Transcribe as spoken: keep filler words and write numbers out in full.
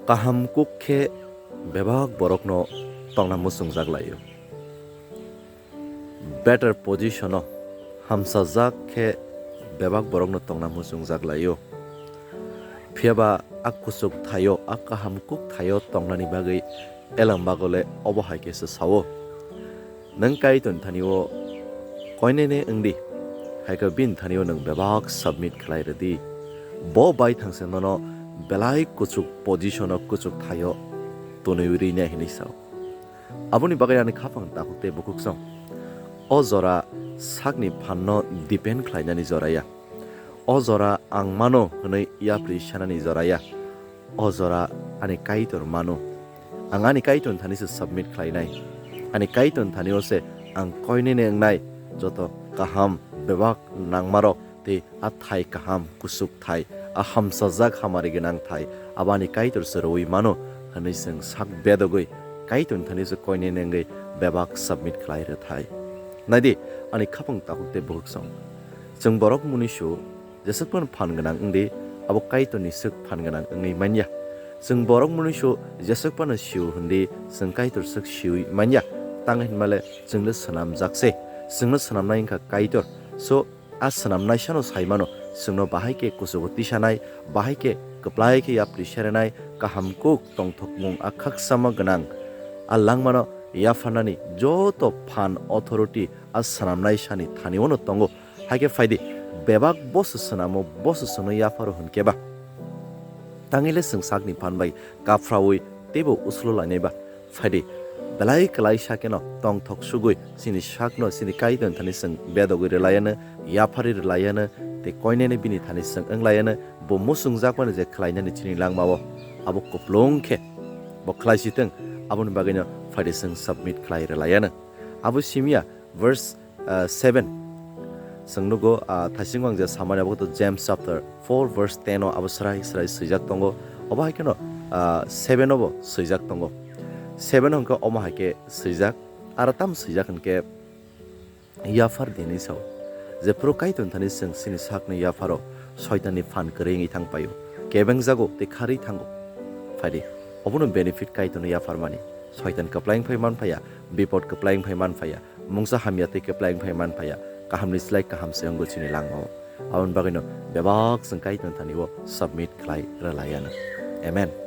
Kaham kuk khe bebak borokno tongna muchungjak lai-o. Better position-o hamsajak khe bebak borokno tongna muchungjak lai-o. Phiya ba a kuchuk thaio, a kaham kuk thaio tongnani bagwi Elam bagole obo hai khe se sao, "Nwng Kaitorni thani-o koinene wng di, hai khe bini thani-o nwng bebak submit khlai rw di. Bo bai thang se nono belai kuchuk position-o, kuchuk thaio tonwi rwinai," hwnwi sao. Aboni bagwi ani khapang takhuk tei bukhuksong. O jora sakni phanno depend khlainani jora ya. O jora ang mano hwnwi yapri sanani jora ya. O jora ani Kaitor mano. Ang ani Kaitorni thani se submit khlainai. Ani Kaitorni thani-o se ang koinene wngnai, joto kaham, bebak nangmarok tei a thai kaham, kuchuk thai, a hamsajak hamari gwnang thai, abo ani Kaitor se rwui mano hwnwi chwng sak bedogwi Kaitorni thani se koinene wngwi bebak submit khlai rw thai. Nai di, ani khapang takhuk tei bukhuksong. Chwng borok mwnwi su jeswk phano phan gwnang wng di, abo Kaitorni swk phan gwnang wngwi man ya. Chwng borok mwnwi su jeswk phano sio hwn di, chwng Kaitor swk siui man ya. Tang hinmale chwng le swnamjak se, chwngno swnamnai wngkha Kaitor. So, a swnamnaisano sai mano, chwngno bahai khe kuchugo tisanai, bahai khe kwplai khe yapri serenai, kaham kuk tongthokmung a khakchangma gwnang. A langmano yapharnani joto phan authority a swnamnaisani thani-ono tongo. Hai khe phai di, bebak bo se swnamo, bo se chwngno yapharo hwn khe ba? Tangwi le chwng sakni phan bai kaphraui teibo usulo lainai ba? Phai di, belai kwlaisa kheno tongthok sugui chini sakno chini Kaitorni thani chwng bedogwi rwlaiano, yapharwi rwlaiano, tei koinene bini thani chwng wnglaiano, bo muchungjakmani je khlainani chini langmao, abo kuplung khe bo khlai si thung, aboni bagwino phai di chwng submit khlai rwlaiano. Abo simi ya, verse, ah, seven. Chwng nugo, ah, thaisingo ang je samani abo to James chapter four verse ten o abo srai srai swijak tongo. Obo hai kheno, ah, seven o bo swijak tongo. Seven o hwnkhe omo hai khe swijak, aro tam swijak hwnkhe yaphar di hinwi sao. Jephru Kaitorni thani chwng chini sakni yapharo Soitanni phan kwrwi wngwi thang paio, kebengjago tei kharwi thango. Phai di, obono benefit Kaitorno yapharmani. Soitan kwplai wng phai man phaiya, bipot kwplai wng phai man phaiya, mungsa hamya tei kwplai wng phai man phaiya, kahamni slai kaham se wngo chini langmao. Aboni bagwino bebak chwng Kaitorni thani-o submit khlai rwlaiano. Amen.